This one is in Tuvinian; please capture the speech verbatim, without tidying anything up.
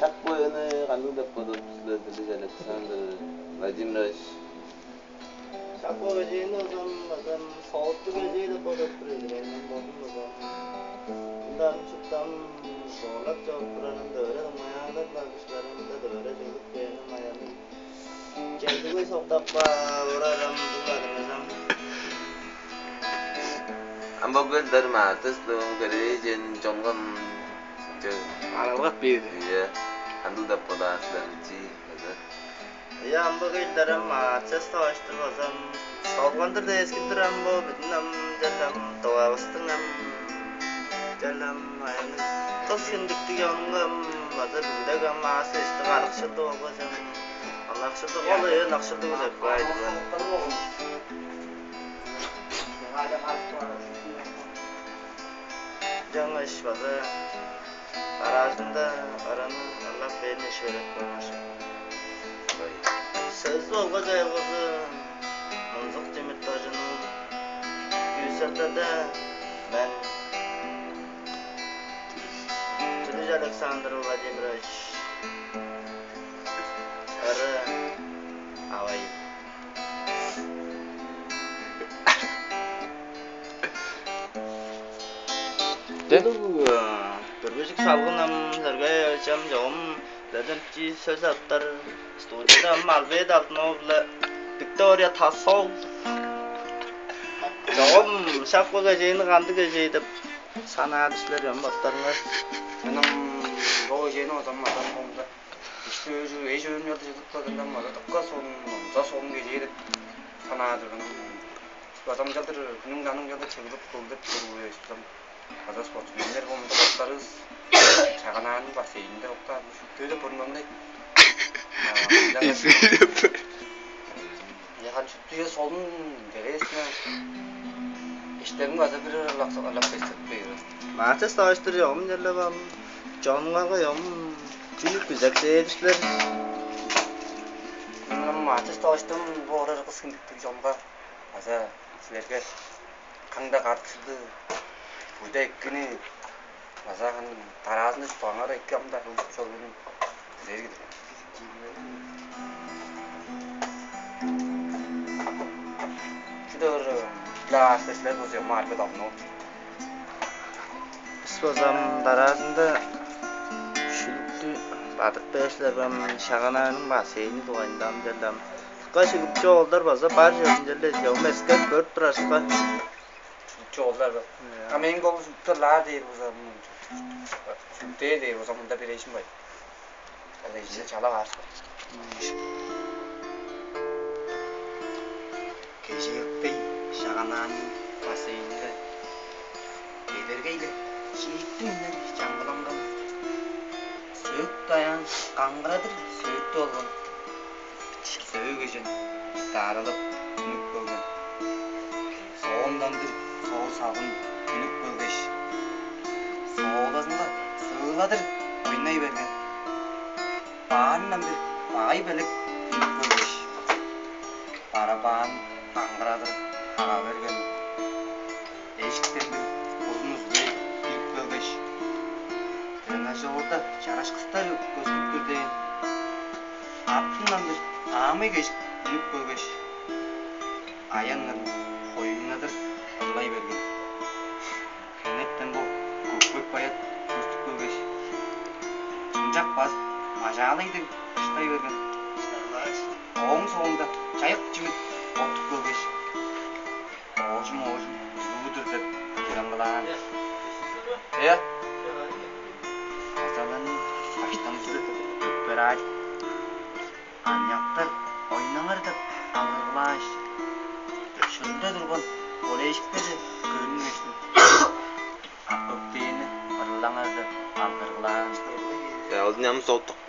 Шак бо ыйны кандыг деп бодап тур силер, Дилдиш Александр Владимирович? Шак бо кежээни озам, озам соолуттуг кежээ деп бодап тур ийин, мен бодум озам. Мындан чуптам доорлап чоруп турарым, дөөрел маяаннар-ла кыштарымда дөөрел чыглып кээни маяаннар. Чедиги соктап каар орарам дыңладыңызам. Ам бо келдер мартыс дың көрээжен чонган. Аралгап бээр. Ийе. Кандыг деп бодаар силер чи? Ийе, ам бо келдер ам мартыс таваштыр базам. Солгандыр дээскиндир ам бо бүдүн ам, черлем довавыстың ам, черлем айны тос хүндүктүг чонуң ам база бүгүдег ам аас эшти карыкшылды болгажам. Анакшылды ол ыын акшылды деп баайдылар. Жаңа иш база аразында араны арлап бээрин иш берип коймаш. Сөзү олга чайылгызы мунзук чимит дажының күүселдеде мен Чүлүш Александр Владимирович ыры авай. Де? Улуг, э, бүргүжүк салгын ам, Сергей Ильичем чогум силерден чи сөс аттар студияда ам Альберт Алдынов-биле Виктория Тасов. Чогум шак бо кежээни кандыг кежээ деп санаар силер, ам боттарыңар? Мен ам бо кежээни озам адам болумда. Ишти өзү эш өөрүнү чорда чыдып калганда мага дыка сонун, онза сонун кежээ деп санаар-дыр мен. База ынчалдыр хүннүң-данның чалда чыглып, көгүдеп туруп эвес база спортсменнер болмуда боттарывыс Чаганааның бассейнинде октаар. Шүктөө деп бурунмаңдай. Эсей деп. Яхан шүктүе солун интересно. Иштериң база бир ырлак ырлак бестеп бээр. Мача ставаштыр ём черле бам. Чонуңарга ём чүнү күзек дээдишлер. Мача ставаштым бу орар кыс хиндиктиг чонга база силерге каңда кадыкшылды, буйда эккини база хан дараазында чуптугаңар эки амда кылып чорууну күзээр кидир. Чүдө ыр билааштар силер болза маарга давно. Бис базам дараазында шүлүктү бадык бээшлер бам шаганааның бассейни дугайында ам делдам. Дыка шүлүкчү оолдар база бар чордун черле чогум эскерип көрүп турарышка. Шүлүкчү оолдар бар. А мээң болу шүлүктер лаар дээр болза, шүлүктээр дээр болза мында бирээшим бай. Ада ижине чала баар. Кежээктей шаганааның бассейнинде эдергейле чииттиңден чаңгыланган сөөк даян каңгырадыр сөөттү алган. Сөө кежен дааралап үнүп келген. Соондан бир соор салгын үнүп келгеш, соолазынга сыыладыр ойнай берген. Баандан бир багай белек үнүп келгеш, барабаан каңгырадыр кага берген. Эжиктен бир узун узугей кирип келгеш, тренажерда чараш кыстар көстүп тур дээн. Артындан бир аамай кежик үнүп келгеш, аян-ырын хоюңнадыр ырлай берген. Хенертен бо көкпек баят көстүп келгеш, чымчак базып мажаалай дег кыштай берген. Ооң соонда чайык чимит оттуп келгеш, оожум-оожум улуу-дур деп кыдыраңгылаан. Э? Азаларның баштан сүрүп өппераажып, аныяктар ойнаңар деп алгыргылааш, шүрүлде турган болельщиктерже көрүнгештиң, а көктээни ырлаңар деп алгыргылаан. Э, ол ням соттук.